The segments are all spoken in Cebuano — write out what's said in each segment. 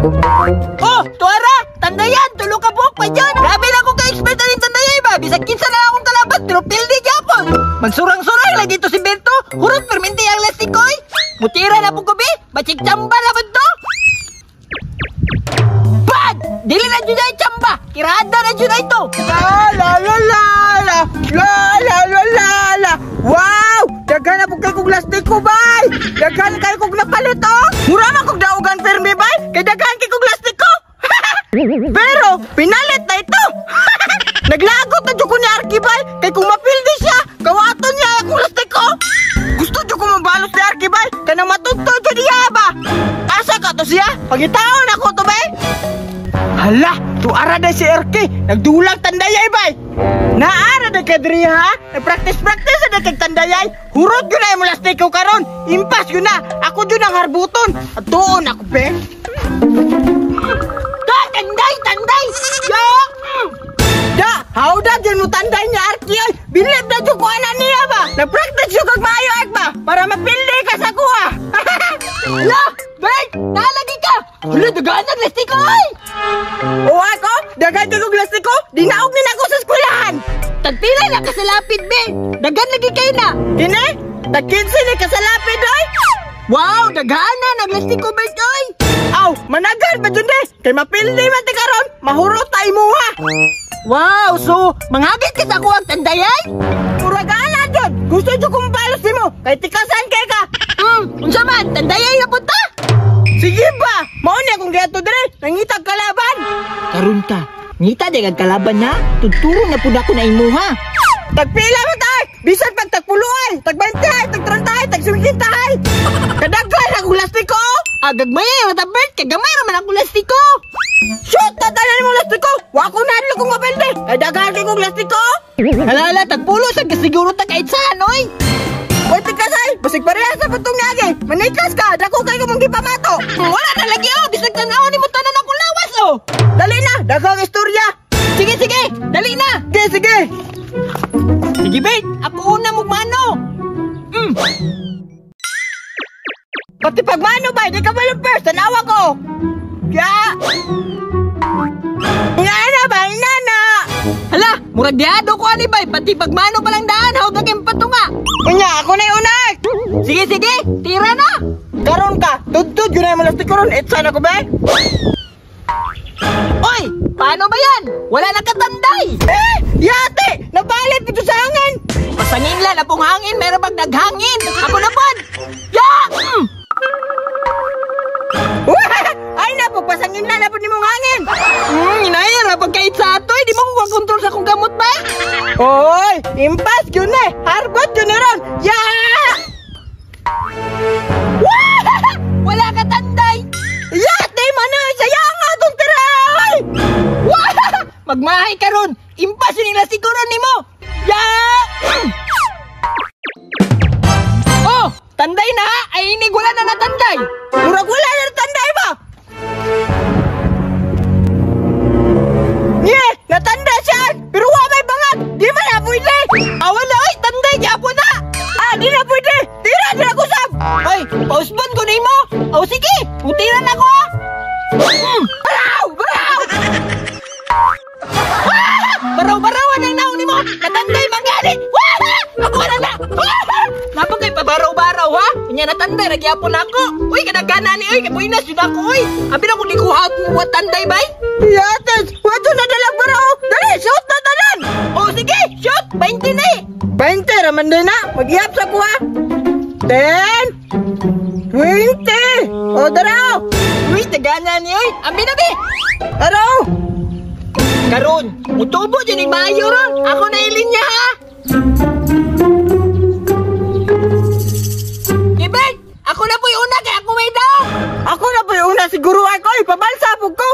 Oh, tuara! Tandayan! Tulo ka buok pa dyan! Grabe na akong ka-expert na rin tandayay ba? Bisag kinsa na akong kalaban, pero pildi gyapon! Magsurang-surang lang dito si Berto! Hurot, perminti ang lastikoy! Mutira na po ko, be! Batsik tsamba na ba to? Bad! Dili na dyan ay tsamba! Kirada na dyan ay to! La la la la la la la la la la. Wow! Daghan na po kay kong lastiko, bay! Daghan kay kong napalit, oh! Mura man kong daugan permi, bay! Kay daghan kay kong lastiko! Pero, pinalit na ito! Naglagot na dyan ko ni Arky, bay! Kay kung mapildi siya, kawaton niya akong lastiko! Gusto dyan ko mabalos ni Arky, bay! Kaya nang matuto dyan niya ba? Asa ka to siya? Pagitaon ako to, bay! Hala! Tuara na si Arky! Nagdulang tandayay, bay! Naara na ka diri, ha? Nag-practice-practice na kag tandayay! Hurot yun na yung lastiko karon! Impas yun na! Ako yun ang harbuton! At tuon ako, be! Ta! Tanday! Tanday! Ya! Da! Hawda yun mo tanday niya, Arky! Oy! Bilib na dyan ko ana niya ba? Nag-practice yun kag maayo, ek ba? Para mapildi ka sa kuha! Hala! Bert! Nalagi ka! Hala, dagaan ang lastiko, oy! O ako? Dagan kay kong lastiko? Dinaog ni nako sa eskwelahan! Tagpila na kasalapid, be! Dagan lagi kayo na! Kini? Tag-15 ni kasalapid, oy! Wow! Dagaan na! Naglastiko, Bert, oy! Aw, managan pa dyan eh! Kay mapildi man ti karon, mahurot ta imuha! Wow! So, manghagit ka sa ako ang tandayay? Murag ana dyan! Gusto dyan kong balos nimo! Kay tikasan kay ka! Unsa man? Tandayay na punta! Sige ba! Mao ni akong giadto diri! Nangitag kalaban! Karon ka, ngita di kag kalaban na, tuturo na pud ako na imuha. Tagpila man tay! Bisan pag tagpuluay, tag-20 ay, tag-30 ay, tag-50 ay! Kadaghan akong lastiko! Ah, gagmay ra ta, Bert, kay gamay ra man akong lastiko. Shoot! Tatanan mo lastiko! Wa ko nadlo kong mapildi! Kay daghan kay kong lastiko! Hala, hala, tagpulo sa kasiguro ta kahit saan, oy! Oy, tikasay! Basig parehas sa patong niagi! Manikas ka! Dako kay kong gipamato! Wala na lagi, oh! Bisag tan-aw ni mo tanan akong lawas, oh! Dali na! Daghang istorya! Sige, sige! Dali na! Sige, sige! Sige, Bert! Ako una mugmano! Pati pagmano ba? Di ka balong first! Tanawa ko! Ya! Inana ba? Inana! Hala! Murag diado ko ani bay! Pati pagmano pa lang daan! Hawag na kayong patunga! Unya, ako na yung una! Sige, sige! Tira na! Karon ka! Tudtod yun na yung malastik ko ron! Itsa na ko ba? Oy! Paano ba yan? Wala na katanday! Eh! Yate! Napalit ito sa hangin! Pasangin lang na pong hangin! Meron bang naghangin? Ako na pod! Ya! Ay na po! Pasangin lang na po ni mong hangin! Inaya ra pagkait sa atoy! Di mo ko kontrol sa akong gamot ba? Oy! Impas yun eh! Harbot yun na ron! Ya! Wala ka tanday! Yate! Manoy! Sayang nga itong tira! Ay! Magmahay ka ron! Impas yun nila siguro nimo! Ya! Oh! Tanday na ha! Ay inig wala na natanday! Murag wala na natanday ba? Nye! Natanda siya! Pero wa may bangat! Di man na pwede! Ah, wala! Ay! Tanday! Gyapon na! Ah! Di na pwede! Tira! Di na kusap! Ay! Pausbon ko nimo! Oh, sige! Mutira na ko ha! Baraw! Baraw! Baraw-barawan ang naong nimo! Natanday manggali! Ako na na! Napag kay pabaraw-baraw ha? Unya natanday, nagyapon ako! Uy, kadagana ni! Uy, kabuinas yun ako! Uy! Abi na kung di ko wa tanday bay! Yates! Wato na dalag baraw! Dali! Shoot na tanan! Oh, sige! Shoot! 20 na eh! 20 raman din na! Mag-ihap sa kuha! 10! 20! O, daraw! Uy, tagana ni! Uy! Abi na bi! Araw! Karon, mutubo dyan yung maayo ron! Ako na ilin niya ha! Ibert! Ako na po'y una kaya ako may daw! Ako na po'y una siguro ako! Ipabalsa po ko!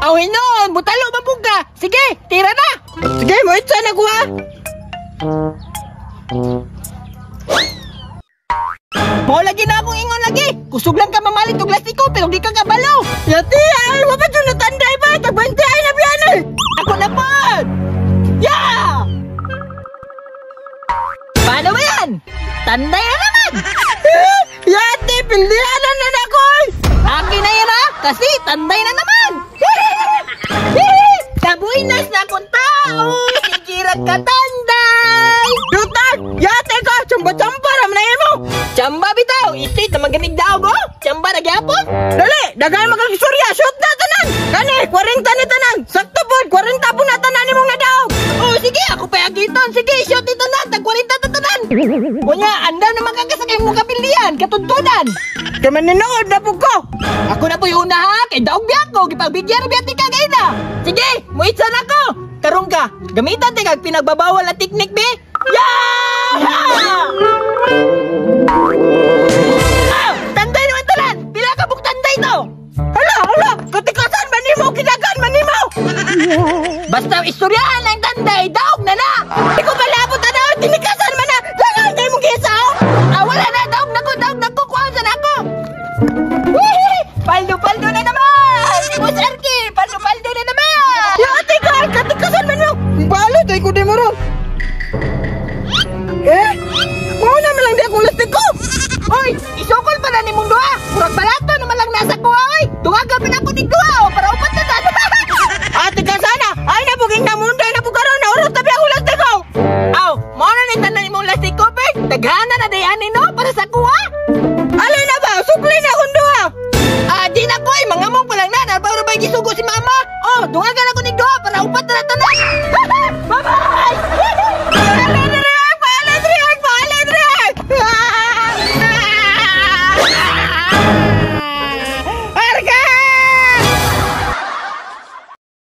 Aw, hinon! Butalo ba po ka? Sige, tira na! Sige, mo itsa na kuha! Mao lagi na akong ingon lagi! Kusog lang ka mamalit og lastiko pero di ka kabalo! Yati! Ay, wapit yung natanday ba? Tag-20 ay na biyan eh! Ako na pod! Ya! Paano ba yan? Tanday na naman! Yati! Pildihanan na na ako! Akin na yan ha! Kasi tanday na naman. Kabuinas na akong tao. Sige ra katanday. Yutan! Yate ka! Tsamba-tsamba raman na imo! Tsamba bitaw, itit na maganig daw ko. Tsamba na gyapon. Dali! Daghan man kag istorya! Shoot na tanan! Kani! 40 ni tanan! Sakto pod! 40 po na tanan imong nadaog! Oh, sige, ako pa agiton. Sige, shoot ni tanan. Tag 40 ta tanan. Unya, andaw naman kakasakay mo kapilian, katuntunan. Kay maninood na pud ko! Ako na po'y una ha, kay daog biya ko, gipagbigyan ra biya ti ka na. Sige, muitsa na ko. Karon ka, gamitan ti kag pinagbabawal na teknik bi. Yeah! Ah, tanday naman tanan. Pila ka buk tanday to? Hala! Hala! Katikasan man nimo! Kinagan man nimo! Basta istoryahan ang tanday, daog na na. Di ko palabot ana! Tinikasan man na! Daghan kay mong gisa! Oh! Ah, wala na, daog na ko, kuhaan sa nako. Wee! Paldo-paldo na naman! Si Boss Arky, paldo-paldo na naman! Yate ka! Katikasan man mo! Balot ay ko di mo ron! Eh? Mao na man lang di akong lastik ko! Hoy, isukol pa na ni mong duha. Murag balato naman lang nasa kuha, oy. Dungaga pa na ko ning duha, oh, para upat na ta. Ate ka sana! Ay nabuging namunday na pugaron na urot tabi akong lastik ko! Aw, mao na ni tanan imong lastik ko, Bert. Daghana na dayani no para sa kuha. Alay na ba? Sukli na akong duha! Ah, di na ko, ay mangamong pa lang na. Narbaw ra ba gisugo si mama? Oh, dungaga na ko ning duha para upat na na tanan. Bye-bye!